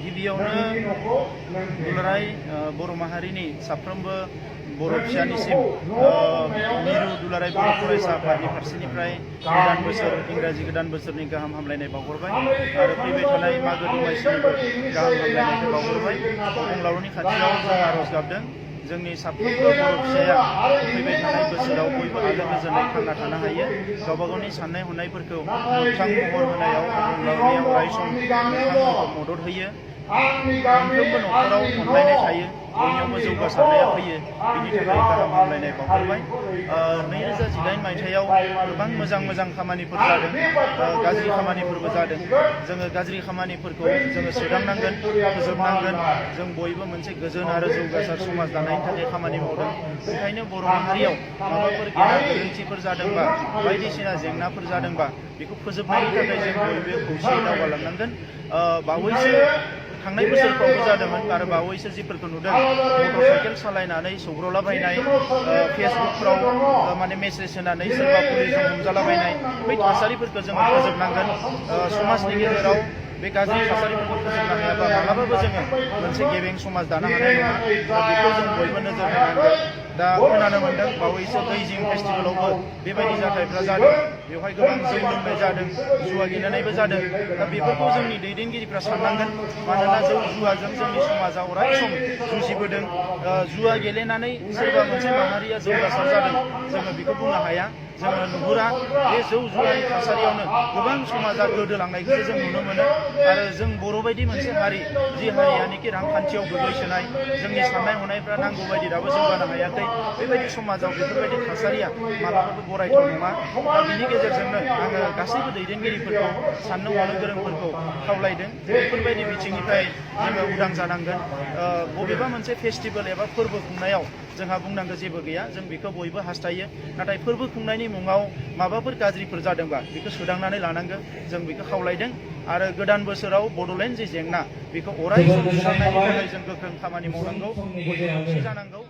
गिबियावनो दुलाराय बर' माहारिनि साफ्रोमबो बर' फिसानिसिम मिरु दुलाराय बर' फरायसा आफादनि फारसेनिफ्राय गोदान बोसोर इंराजि गोदान बोसोरनि गाहाम हामलायनाय बावहरबाय आरो फैबाय थानाय मागो दमासिनिबो गाहाम हामलायनायखौ बावहरबाय। अबंलावरिनि खाथियाव जों आरज गाबदों जोंनि साफ्रोमबो बर' फिसाया फैबाय थानाय बोसोराव बयबो आलो गोजोनै थांना थानो हायो, गावबा गावनि साननाय हनायफोरखौ मोगथां महर होनायाव अबंलावरिया अराय सम नोंथांमोनखौ मदद होयो। मोनफ्रोमबो न'खराव अनलायनाय थायो, बयनियावबो जौगासारनाया फैयो, बिनि थाखाय गाहाम हामलायनाय बावहरबाय। 2018 मायथाइयाव गोबां मोजां खामानिफोर जादों, गाज्रि खामानिफोरबो जादों। जोङो गाज्रि खामानिफोरखौ जोङो सोदांनांगोन, फोजोबनांगोन। जों बयबो मोनसे गोजोन आरो जौगासार समाज दानायनि थाखाय खामानि मावदों। ओंखायनो बर' माहारियाव माबाफोर गेना गोरोन्थिफोर जादोंबा, बायदिसिना जेंनाफोर जादोंबा बेखौ फोजोबनायनि थाखाय जों बयबो खौसेयै दावगालांनांगोन। बावैसो थांनाय बोसोरफ्रावबो जादोंमोन आरो बावैसो जिफोरखौ नुदों मटर साइकेल सालायनानै सौग्रावलाबायनाय, फेसबुकफ्राव माने मेसेज होनानै सोरबा पुलिसजों हमजालाबायनाय, बै थासारिफोरखौ जोङो फोजोबनांगोन। समाजनि गेजेराव बे गाज्रि थासारिफोरखौ फोजोबनो हायाबा मालाबाबो जोङो मोनसे गेबें समाज दानो हानाय नङा। दा बेखौ जों बयबो नोजोर होनांगोन। दा खोनानो मोन्दों बावैसो दैजिं फेस्टिभेलावबो बेबायदि जाथायफ्रा जादों, बेवहाय गोबां जौ लोंनाय जादों, जुवा गेलेनायबो जादों। दा बेफोरखौ जोंनि दैदेनगिरिफ्रा साननांगोन, मानोना जौ जुवाजों जोंनि समाजा अराय सम जुजिबोदों। जुवा गेलेनानै सोरबा मोनसे माहारिया जौगासार जादों जोङो बेखौ बुंनो हाया। जोङो नुहुरा बे जौ जुवानि थासारियावनो गोबां समाजा गोदोलांनायखौसो जों नुनो मोनो। आरो जों बर' बायदि मोनसे हारि, जि हारियानोखि रांखान्थियाव गोग्लैसोनाय, जोंनि साननाय हनायफ्रा नांगौ बायदि दाबो जौगानो हायाखै, बेबायदि समाजाव बेफोरबायदि थासारिया मालाबाबो गरायथाव नङा। दा बिनि गेजेरजोंनो आङो गासैबो दैदेनगिरिफोरखौ, साननो हनो गोरोंफोरखौ खावलायदों जे बेफोरबायदि बिथिंनिफ्राय जोङो उदां जानांगोन। बबेबा मोनसे फेस्टिभेल एबा फोरबो खुंनायाव जोंहा बुंनांगौ जेबो गैया, जों बेखौ बयबो हास्थायो। नाथाय फोरबो खुंनायनि मुङाव माबाफोर गाज्रिफोर जादोंबा बेखौ सोदांनानै लानांगौ, जों बेखौ खावलायदों। आरो गोदान बोसोराव बड'लेण्ड जि जेंना, बेखौ अराय सम सुस्रांनायनि थाखाय जों गोख्रों खामानि मावनांगौ, बयबो खौसे जानांगौ।